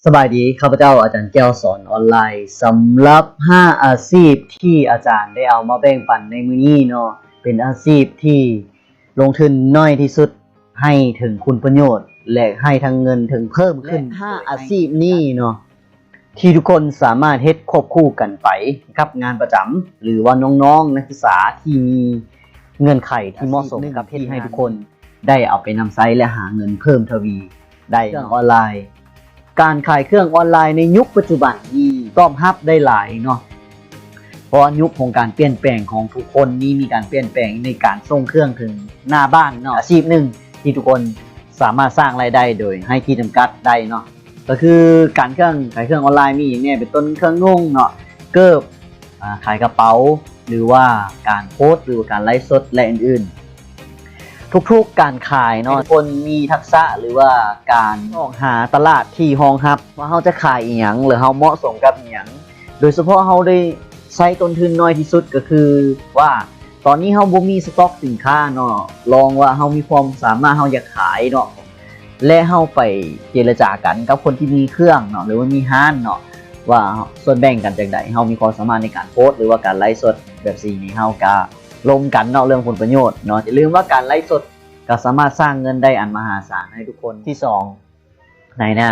ສະບາຍດີ, ຂ້າພະເຈົ້າອາຈານແກ້ວສອນອອນລາຍ. ສຳລັບຫ້າອາຊີບທີ່ອາຈານໄດ້ເອົາມາແບ່ງປັນໃນມື້ນີ້ເນາະ, ເປັນອາຊີບທີ່ລົງທຶນໜ້ອຍທີ່ສຸດ ໃຫ້ເຖິງຄຸນປະໂຫຍດ ແລະ ໃຫ້ທັງເງິນເຖິງເພີ່ມຂຶ້ນ. ແລະ ຫ້າອາຊີບນີ້ເນາະ ທີ່ທຸກຄົນສາມາດເຮັດຄວບຄູ່ກັນໄປກັບງານປະຈຳ ຫຼືວ່ານ້ອງໆນັກສຶກສາທີ່ມີເງື່ອນໄຂທີ່ເໝາະສົມກັບເຮັດໃຫ້ທຸກຄົນໄດ້ເອົາໄປນຳໃຊ້ ແລະ ຫາເງິນເພີ່ມທະວີໄດ້ເນາະ. ອອນລາຍ ການຂາຍເຄື່ອງອອນລາຍໃນຍຸກປັດຈຸບັນນີ້ຕອບຮັບໄດ້ຫຼາຍເນາະ, ເພາະວ່າຍຸກຂອງການປ່ຽນແປງຂອງທຸກຄົນນີ້ ມີການປ່ຽນແປງໃນການສົ່ງເຄື່ອງເຖິງໜ້າບ້ານເນາະ. ອາຊີບໜຶ່ງທີ່ທຸກຄົນສາມາດສ້າງລາຍໄດ້ໂດຍໄຮ້ຂີດຈຳກັດໄດ້ເນາະ ກໍຄືການເຄື່ອງ ຂາຍເຄື່ອງອອນລາຍ ມີຫຍັງແດ່ ເປັນຕົ້ນເຄື່ອງນຸ່ງເນາະ, ເກີບ ອາ ຂາຍກະເປົາ ຫຼືວ່າການໂພສ ຫຼືວ່າການໄລຟ໌ສົດ ແລະ ອື່ນໆ. ທຸກໆການຂາຍເນາະ ໃຫ້ທຸກຄົນມີທັກສະ ຫຼືວ່າການຊອກຫາຕະຫຼາດທີ່ຮອງຮັບວ່າເຮົາຈະຂາຍອີ່ຫຍັງ ຫຼືເຮົາເໝາະສົມກັບອີ່ຫຍັງ. ໂດຍສະເພາະເຮົາໄດ້ໃຊ້ຕົ້ນທຶນໜ້ອຍທີ່ສຸດ ກໍຄືວ່າຕອນນີ້ເຮົາບໍ່ມີສະຕັອກສິນຄ້າເນາະ, ລອງວ່າເຮົາມີຄວາມສາມາດ ເຮົາຢາກຂາຍເນາະ ແລະ ເຮົາໄປເຈລະຈາກັນກັບຄົນທີ່ມີເຄື່ອງເນາະ ຫຼືວ່າມີຮ້ານເນາະ ວ່າສ່ວນແບ່ງກັນຈັ່ງໃດ, ເຮົາມີຄວາມສາມາດໃນການໂພສ ຫຼືວ່າການໄລຟ໌ສົດແບບຊີ້ນີ້ ເຮົາກະລົມກັນເນາະ ເລື່ອງຜົນປະໂຫຍດເນາະ. ຢ່າລືມວ່າການໄລຟ໌ສົດກະສາມາດສ້າງເງິນໄດ້ອັນມະຫາສານໃຫ້ທຸກຄົນ. ທີສອງ ນາຍໜ້າ.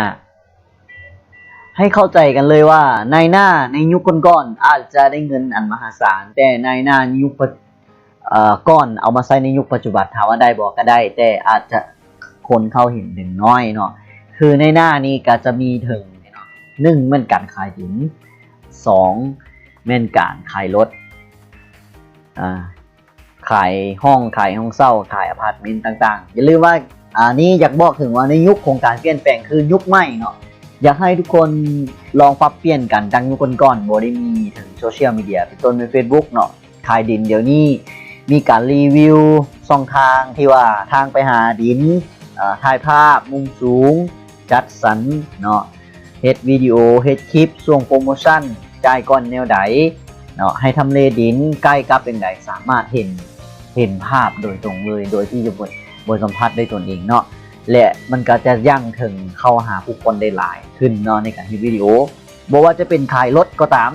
ໃຫ້ເຂົ້າໃຈກັນເລີຍວ່າ ນາຍໜ້າໃນຍຸກກ່ອນໆອາດຈະໄດ້ເງິນອັນມະຫາສານ, ແຕ່ນາຍໜ້າໃນຍຸກປະ ເອີ ກ່ອນເອົາມາໃຊ້ໃນຍຸກປັດຈຸບັນ ຖາມວ່າໄດ້ບໍ່? ກໍໄດ້ ແຕ່ອາດຈະຄົນເຂົ້າເຫັນເຖິງໜ້ອຍເນາະ. ຄືນາຍໜ້ານີ້ກໍຈະມີເຖິງ ໜຶ່ງ ແມ່ນການຂາຍດິນ, ສອງ ແມ່ນການຂາຍລົດ ອາ ຂາຍຫ້ອງ ຂາຍຫ້ອງເຊົ່າ ຂາຍອາພາດເມັນຕ່າງໆ. ຢ່າລືມວ່າ ອາ ນີ້ຢາກບອກເຖິງວ່າໃນຍຸກຂອງການປ່ຽນແປງ ຄືຍຸກໃໝ່ເນາະ, ຢາກໃຫ້ທຸກຄົນລອງປັບປ່ຽນກັນຈາກຍຸກກ່ອນໆ. ບໍ່ໄດ້ມີເຖິງໂຊຊຽວມີເດຍ ເປັນຕົ້ນແມ່ນເຟສບຸກເນາະ, ຂາຍດິນ. ດຽວນີ້ມີການຣີວິວຊ່ອງທາງທີ່ວ່າທາງໄປຫາດິນ, ເອີ ຖ່າຍພາບມຸມສູງ, ຈັດສັນເນາະ, ເຮັດວິດີໂອ, ເຮັດຄລິບ, ຊ່ວງໂປຣໂມຊັນ, ຈ່າຍກ່ອນແນວໃດເນາະ, ໃຫ້ທຳເລດິນໃກ້ກັບຈັ່ງໃດ, ສາມາດເຫັນ ເຫັນພາບໂດຍຕົງເລີຍ ໂດຍທີ່ຈະບໍ່ ບໍ່ສຳຜັດດ້ວຍຕົນເອງເນາະ ແລະ ມັນກໍຈະຍັ່ງເຖິງເຂົ້າຫາຜູ້ຄົນໄດ້ຫຼາຍຂຶ້ນເນາະ ໃນການເຮັດວິດີໂອ. ບໍ່ວ່າຈະເປັນຂາຍລົດກໍຕາມ,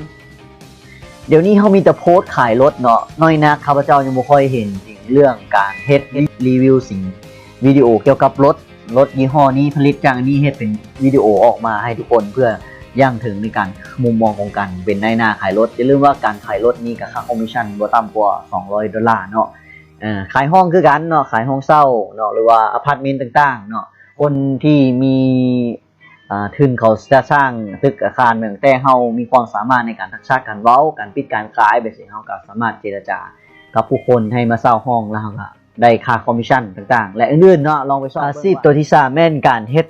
ດຽວນີ້ເຮົາມີແຕ່ໂພສຂາຍລົດເນາະ, ໜ້ອຍນັກ ຂ້າພະເຈົ້າຍັງບໍ່ຄ່ອຍເຫັນເລື່ອງການເຮັດຣີວິວສິ່ງ ວິດີໂອກ່ຽວກັບລົດ, ລົດຍີ່ຫໍ້ນີ້ ຜະລິດຈັ່ງອັນນີ້ ເຮັດເປັນວິດີໂອອອກມາໃຫ້ທຸກຄົນ ເພື່ອຍັ່ງເຖິງໃນການ ມຸມມອງຂອງການເປັນນາຍໜ້າຂາຍລົດ. ຢ່າລືມວ່າການຂາຍລົດນີ້ກໍຄ່າຄອມມິດຊັນບໍ່ຕ່ຳກວ່າສອງຮ້ອຍໂດລາເນາະ. ເອີ ຂາຍຫ້ອງຄືກັນເນາະ, ຂາຍຫ້ອງເຊົ່າເນາະ ຫຼືວ່າອາພາດເມັນຕ່າງໆເນາະ. ຄົນທີ່ມີ ອາ ທຶນເຂົາຈະສ້າງຕຶກອາຄານ ແຕ່ເຮົາມີຄວາມສາມາດໃນການທັກສະການເວົ້າ, ການປິດການຂາຍແບບຊີ້ ເຮົາກໍສາມາດເຈລະຈາກັບຜູ້ຄົນໃຫ້ມາເຊົ່າຫ້ອງ ແລ້ວເຮົາກໍໄດ້ຄ່າຄອມມິດຊັນຕ່າງໆ ແລະ ອື່ນໆເນາະ. ລອງໄປຊອກເບິ່ງ. ອາຊີບຕົວທີສາມ ແມ່ນການເຮັດ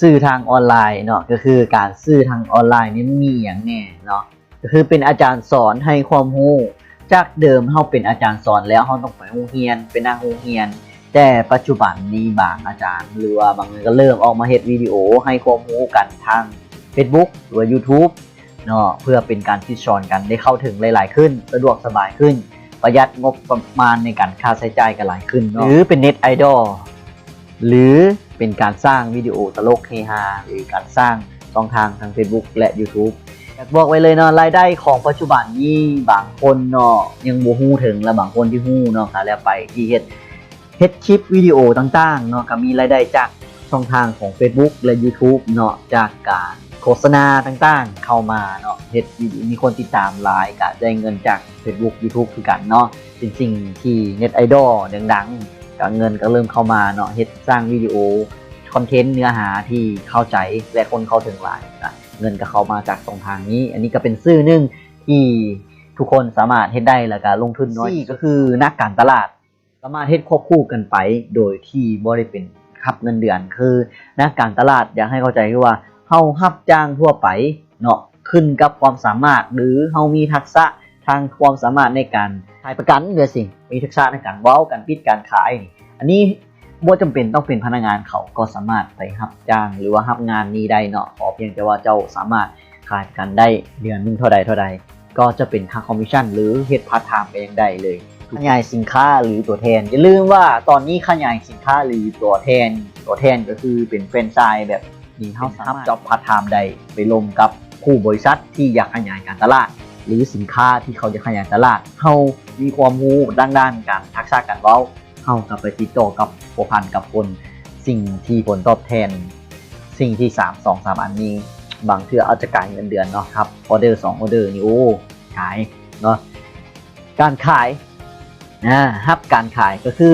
ສື່ທາງອອນລາຍເນາະ, ກໍຄືການສື່ທາງອອນລາຍນີ້ມັນມີອີ່ຫຍັງແດ່ເນາະ. ກໍຄືເປັນອາຈານສອນໃຫ້ຄວາມຮູ້. ຈາກເດີມເຮົາເປັນອາຈານສອນແລ້ວ ເຮົາຕ້ອງໄປໂຮງຮຽນ ໄປນັ່ງໂຮງຮຽນ, ແຕ່ປັດຈຸບັນນີ້ບາງອາຈານ ຫຼືວ່າບາງຄົນກໍເລີ່ມອອກມາເຮັດວິດີໂອໃຫ້ຄວາມຮູ້ກັນທາງເຟສບຸກ ຫຼືວ່າຢູທູບເນາະ, ເພື່ອເປັນການສິດສອນກັນ ໄດ້ເຂົ້າເຖິງຫຼາຍໆຂຶ້ນ, ສະດວກສະບາຍຂຶ້ນ, ປະຢັດງົບປະມານໃນການຄ່າໃຊ້ຈ່າຍກໍຫຼາຍຂຶ້ນເນາະ. ຫຼືເປັນເນັດໄອດອລ ຫຼື ເປັນການສ້າງວິດີໂອຕະຫຼົກເຮຮາ ຫຼື ການສ້າງຊ່ອງທາງທາງເຟສບຸກ ແລະ ຢູທູບ. ຢາກບອກໄວ້ເລີຍເນາະ, ລາຍໄດ້ຂອງປັດຈຸບັນນີ້ ບາງຄົນເນາະ ຍັງບໍ່ຮູ້ເຖິງ ແລະ ບາງຄົນທີ່ຮູ້ເນາະ ກໍແລ້ວໄປ ທີ່ເຮັດ ເຮັດຄລິບວິດີໂອຕ່າງໆເນາະ, ກໍມີລາຍໄດ້ຈາກຊ່ອງທາງຂອງເຟສບຸກ ແລະ ຢູທູບເນາະ, ຈາກການໂຄສະນາຕ່າງໆເຂົ້າມາເນາະ, ເຮັດ ມີຄົນຕິດຕາມຫຼາຍ ກໍໄດ້ເງິນຈາກເຟສບຸກ ຢູທູບຄືກັນເນາະ. ເປັນສິ່ງທີ່ເນັດໄອດອລດັງໆ ກໍເງິນກໍເລີ່ມເຂົ້າມາເນາະ, ເຮັດ ສ້າງວິດີໂອ ຄອນເທັນ ເນື້ອຫາທີ່ເຂົ້າໃຈ ແລະ ຄົນເຂົ້າເຖິງຫຼາຍ ກໍເງິນກໍເຂົ້າມາຈາກຊ່ອງທາງນີ້. ອັນນີ້ກໍເປັນສື່ໜຶ່ງທີ່ທຸກຄົນສາມາດເຮັດໄດ້ ແລ້ວກໍລົງທຶນໜ້ອຍ. ສີ່ ກໍຄືນັກການຕະຫຼາດ ສາມາດເຮັດຄວບຄູ່ກັນໄປໂດຍທີ່ບໍ່ໄດ້ເປັນຮັບເງິນເດືອນ. ຄືນັກການຕະຫຼາດ ຢາກໃຫ້ເຂົ້າໃຈ ຄືວ່າເຮົາຮັບຈ້າງທົ່ວໄປເນາະ, ຂຶ້ນກັບຄວາມສາມາດ ຫຼື ເຮົາມີທັກສະ ທາງຄວາມສາມາດໃນການຂາຍປະກັນ ແບບຊີ້ ມີທັກສະໃນການເວົ້າ ການປິດການຂາຍ. ອັນນີ້ບໍ່ຈຳເປັນຕ້ອງເປັນພະນັກງານ, ເຂົາກໍສາມາດໄປຮັບຈ້າງ ຫຼືວ່າຮັບງານນີ້ໄດ້ເນາະ, ຂໍພຽງແຕ່ວ່າເຈົ້າສາມາດຂາຍປະກັນໄດ້ເດືອນໜຶ່ງເທົ່າໃດເທົ່າໃດ ກໍຈະເປັນຄ່າຄອມມິດຊັນ ຫຼື ເຮັດພາດທາມກໍຍັງໄດ້ເລີຍ. ຂະຫຍາຍສິນຄ້າ ຫຼື ຕົວແທນ. ຢ່າລືມວ່າຕອນນີ້ຂະຫຍາຍສິນຄ້າ ຫຼື ຕົວແທນ, ຕົວແທນກໍຄືເປັນແຟຣນໄຊແບບ ນີ້ເຮົາສາມາດຮັບ job part time ໄດ້ ໄປລົມກັບຄູ່ບໍລິສັດທີ່ຢາກຂະຫຍາຍການຕະຫຼາດ ຫຼື ສິນຄ້າທີ່ເຂົາຢາກຂະຫຍາຍຕະຫຼາດ. ເຮົາມີຄວາມຮູ້ທາງດ້ານການ ທັກສະການເວົ້າ, ເຮົາກໍໄປຕິດຕໍ່ກັບພົວພັນກັບຄົນ. ສິ່ງທີ່ຜົນຕອບແທນ ສິ່ງທີ່ສາມ ສອງສາມອັນນີ້ ບາງເທື່ອອາດຈະກາຍເງິນເດືອນເນາະ, ຮັບອອເດີສອງອອເດີນີ້ ໂອ້ ກາຍເນາະ. ການຂາຍ ອາ ຮັບການຂາຍກໍຄື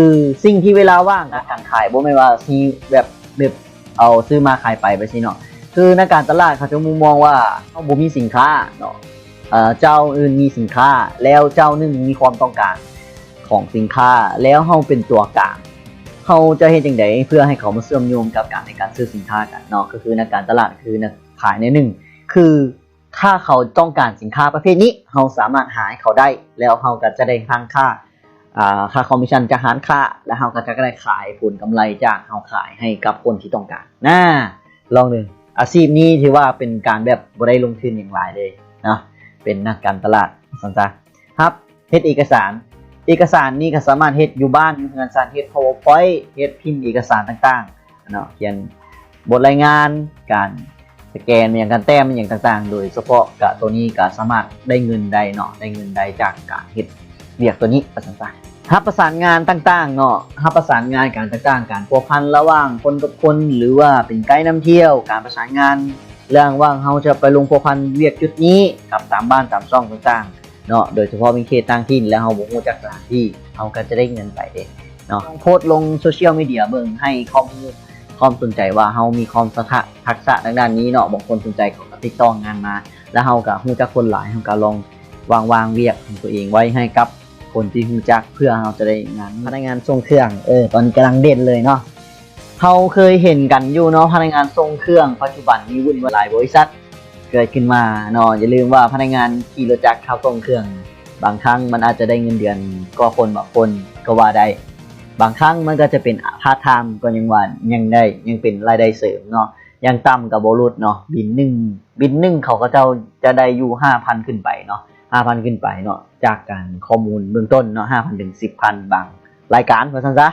ສິ່ງທີ່ເວລາວ່າງ ການຂາຍບໍ່ແມ່ນວ່າຊິແບບ ແບບເອົາຊື້ມາຂາຍໄປແບບຊີ້ເນາະ. ຄືນັກການຕະຫຼາດເຂົາຈະມຸມມອງວ່າເຮົາບໍ່ມີສິນຄ້າເນາະ, ເອີ ເຈົ້າອື່ນມີສິນຄ້າ ແລ້ວເຈົ້າໜຶ່ງມີຄວາມຕ້ອງການຂອງສິນຄ້າ ແລ້ວເຮົາເປັນຕົວກາງ, ເຮົາຈະເຮັດຈັ່ງໃດເພື່ອໃຫ້ເຂົາມາເຊື່ອມໂຍງກັບການໃນການຊື້ສິນຄ້າກັນເນາະ? ກໍຄືນັກການຕະຫຼາດ ຄືນັກຂາຍແນວໜຶ່ງ ຄື ຖ້າເຂົາຕ້ອງການສິນຄ້າປະເພດນີ້ ເຮົາສາມາດຫາໃຫ້ເຂົາໄດ້ ແລ້ວເຮົາກໍຈະໄດ້ທັງຄ່າ ອ່າ ຄ່າຄອມມິດຊັນຈາກຮ້ານຄ້າ ແລ້ວເຮົາກໍຈະໄດ້ຂາຍຜົນກຳໄລຈາກເຮົາຂາຍໃຫ້ກັບຄົນທີ່ຕ້ອງການນະ. ລອງເບິ່ງ ອາຊີບນີ້ຖືວ່າເປັນການແບບບໍ່ໄດ້ລົງທຶນຫຍັງຫຼາຍເລີຍເນາະ, ເປັນນັກການຕະຫຼາດວ່າຊັ້ນຊະ. ຮັບເຮັດເອກະສານ, ເອກະສານນີ້ກໍສາມາດເຮັດຢູ່ບ້ານ ຢູ່ເຮືອນຊັ້ນ, ເຮັດພາວເວີພອຍ ເຮັດພິມເອກະສານຕ່າງໆ ເນາະ, ຂຽນບົດລາຍງານ, ການສະແກນ ຫຍັງ ການແຕ້ມຫຍັງຕ່າງໆ ໂດຍສະເພາະກະໂຕນີ້ກະສາມາດໄດ້ເງິນໄດ້ເນາະ, ໄດ້ເງິນໄດ້ຈາກການເຮັດວຽກໂຕນີ້ວ່າຊັ້ນຊະ. ຮັບປະສານງານຕ່າງໆເນາະ, ຮັບປະສານງານການຕ່າງໆ, ການພົວພັນລະຫວ່າງຄົນກັບຄົນ ຫຼືວ່າເປັນໄກນຳທ່ຽວ, ການປະສານງານເລື່ອງວ່າເຮົາຈະໄປລົງພົວພັນວຽກຈຸດນີ້ກັບຕາມບ້ານຕາມຊ່ອງຕ່າງໆ ເນາະ, ໂດຍສະເພາະເປັນເຂດຕ່າງຖິ່ນ ແລ້ວເຮົາບໍ່ຮູ້ຈັກສະຖານທີ່ ເຮົາກໍຈະໄດ້ເງິນໄປເດ້ເນາະ. ລອງໂພສລົງໂຊຊຽວມີເດຍເບິ່ງ ໃຫ້ຄວາມຮູ້ຄວາມສົນໃຈວ່າເຮົາມີຄວາມສາທະ ທັກສະທາງດ້ານນີ້ເນາະ, ບາງຄົນສົນໃຈເຂົາກໍຕິດຕໍ່ງານມາ ແລ້ວເຮົາກໍຮູ້ຈັກຄົນຫຼາຍ ເຮົາກໍລອງວາງ ວາງວຽກຂອງຕົວເອງໄວ້ໃຫ້ກັບຄົນທີ່ຮູ້ຈັກ ເພື່ອເຮົາຈະໄດ້ງານ. ພະນັກງານສົ່ງເຄື່ອງ ເອີ ຕອນນີ້ກຳລັງເດັ່ນເລີຍເນາະ. ເຮົາເຄີຍເຫັນກັນຢູ່ເນາະ ພະນັກງານສົ່ງເຄື່ອງ ປັດຈຸບັນນີ້ວຸ່ນວາຍຫຼາຍບໍລິສັດເກີດຂຶ້ນມາເນາະ. ຢ່າລືມວ່າພະນັກງານຂີ່ລົດຈັກຂັບສົ່ງເຄື່ອງ ບາງຄັ້ງມັນອາດຈະໄດ້ເງິນເດືອນກວ່າຄົນບາງຄົນກໍວ່າໄດ້, ບາງຄັ້ງມັນກໍຈະເປັນພາດທາມກໍຍັງວ່າ ຍັງໄດ້ ຍັງເປັນລາຍໄດ້ເສີມເນາະ, ຢ່າງຕ່ຳກໍບໍ່ຫຼຸດເນາະ ບິນໜຶ່ງ ບິນໜຶ່ງເຂົາ ເຂົາເຈົ້າຈະໄດ້ຢູ່ຫ້າພັນຂຶ້ນໄປເນາະ ຫ້າພັນຂຶ້ນໄປເນາະ ຈາກການຂໍ້ມູນເບື້ອງຕົ້ນເນາະ ຫ້າພັນເຖິງສິບພັນບາງລາຍການວ່າຊັ້ນຊະ.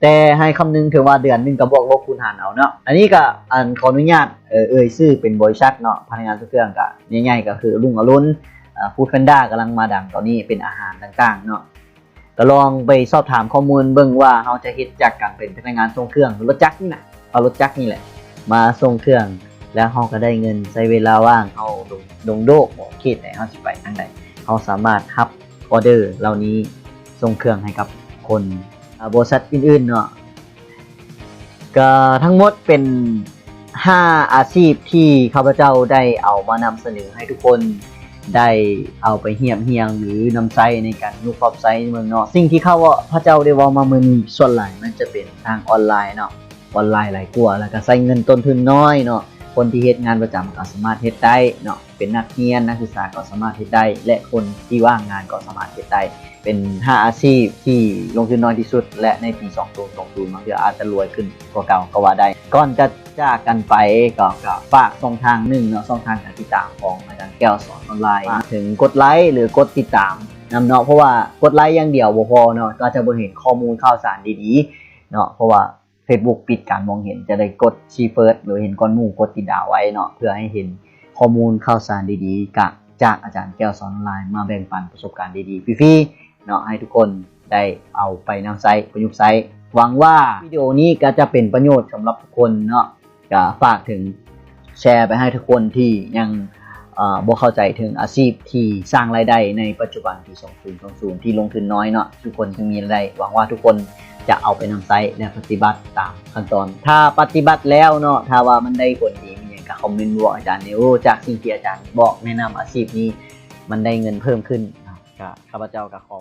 ແຕ່ໃຫ້ຄຳນຶງເຖິງວ່າເດືອນໜຶ່ງກໍບວກລົບຄູນຫານເອົາເນາະ. ອັນນີ້ກໍ ອັນ ຂໍອະນຸຍາດ ເອີ ເອີ່ຍຊື່ເປັນບໍລິສັດເນາະ, ພະນັກງານສົ່ງເຄື່ອງກໍໃຫຍ່ໆ ກໍຄືລຸງອະລຸນ, ເອີ ຟູດແພນດ້າກຳລັງມາດັງຕອນນີ້ ເປັນອາຫານຕ່າງໆເນາະ. ກໍລອງໄປສອບຖາມຂໍ້ມູນເບິ່ງວ່າເຮົາຈະເຮັດຈາກການເປັນພະນັກງານສົ່ງເຄື່ອງ ລົດຈັກນີ້ນະ, ເອົາລົດຈັກນີ້ແຫຼະມາສົ່ງເຄື່ອງ ແລ້ວເຮົາກໍໄດ້ເງິນ, ໃຊ້ເວລາວ່າງເຮົາດົງ ດົງໂດກ ເຂດໃດເຮົາຊິໄປທາງໃດ, ເຮົາສາມາດຮັບ ອອເດີເຫຼົ່ານີ້ສົ່ງເຄື່ອງໃຫ້ກັບຄົນ ອາ ບໍລິສັດອື່ນໆເນາະ. ກໍທັງໝົດເປັນຫ້າອາຊີບທີ່ຂ້າພະເຈົ້າໄດ້ເອົາມານຳສະເໜີໃຫ້ທຸກຄົນໄດ້ເອົາໄປຮຽບຮຽງ ຫຼື ນຳໃຊ້ໃນການຢູ່ຄອບໃຊ້ເມືອງເນາະ. ສິ່ງທີ່ຂ້າພະເຈົ້າໄດ້ເວົ້າມາມື້ນີ້ ສ່ວນຫຼາຍມັນຈະເປັນທາງອອນລາຍເນາະ. ອອນລາຍຫຼາຍກວ່າ ແລ້ວກໍໃຊ້ເງິນຕົ້ນທຶນນ້ອຍເນາະ. ຄົນທີ່ເຮັດງານປະຈຳກໍສາມາດເຮັດໄດ້ເນາະ, ເປັນນັກຮຽນ ນັກສຶກສາກໍສາມາດເຮັດໄດ້ ແລະ ຄົນທີ່ວ່າງງານກໍສາມາດເຮັດໄດ້. ເປັນຫ້າອາຊີບທີ່ລົງທຶນນ້ອຍທີ່ສຸດ ແລະ ໃນປີສອງພັນຊາວ ບາງເທື່ອອາດຈະລວຍຂຶ້ນກວ່າເກົ່າກໍວ່າໄດ້. ກ່ອນຈະຈາກກັນໄປ ກໍ ກໍຝາກຊ່ອງທາງໜຶ່ງເນາະ, ຊ່ອງທາງການຕິດຕາມຂອງອາຈານແກ້ວສອນອອນລາຍ ເຖິງກົດໄລ ຫຼື ກົດຕິດຕາມນຳເນາະ, ເພາະວ່າກົດໄລຢ່າງດຽວບໍ່ພໍເນາະ, ກໍຈະບໍ່ເຫັນຂໍ້ມູນຂ່າວສານດີໆເນາະ, ເພາະວ່າ Facebook ປິດການມອງເຫັນ, ຈະໄດ້ກົດຊີເຟີດ ຫຼື ເຫັນກ່ອນໝູ່, ກົດຕິດດາວໄວ້ເນາະ ເພື່ອໃຫ້ເຫັນຂໍ້ມູນຂ່າວສານດີໆ ກະຈາກອາຈານແກ້ວສອນອອນລາຍ ມາແບ່ງປັນປະສົບການດີໆຟຣີໆເນາະ ໃຫ້ທຸກຄົນໄດ້ເອົາໄປນຳໃຊ້ ປະຍຸກໃຊ້. ຫວັງວ່າວິດີໂອນີ້ກະຈະເປັນປະໂຫຍດສຳລັບທຸກຄົນເນາະ. ກະຝາກເຖິງ ແຊໄປໃຫ້ທຸກຄົນທີ່ຍັງ ເອີ ບໍ່ເຂົ້າໃຈເຖິງອາຊີບທີ່ສ້າງລາຍໄດ້ໃນປັດຈຸບັນປີສອງພັນຊາວ ທີ່ລົງທຶນນ້ອຍເນາະ, ທຸກຄົນຈຶ່ງມີລາຍໄດ້. ຫວັງວ່າທຸກຄົນຈະເອົາໄປນຳໃຊ້ ແລະ ປະຕິບັດຕາມຂັ້ນຕອນ. ຖ້າປະຕິບັດແລ້ວເນາະ, ຖ້າວ່າມັນໄດ້ຜົນດີມີຫຍັງ ກໍຄອມເມັນບອກອາຈານແດ່. ໂອ້ ຈາກສິ່ງທີ່ອາຈານບອກແນະນຳອາຊີບນີ້ ມັນໄດ້ເງິນເພີ່ມຂຶ້ນ. ກໍຂ້າພະເຈົ້າກໍຂໍ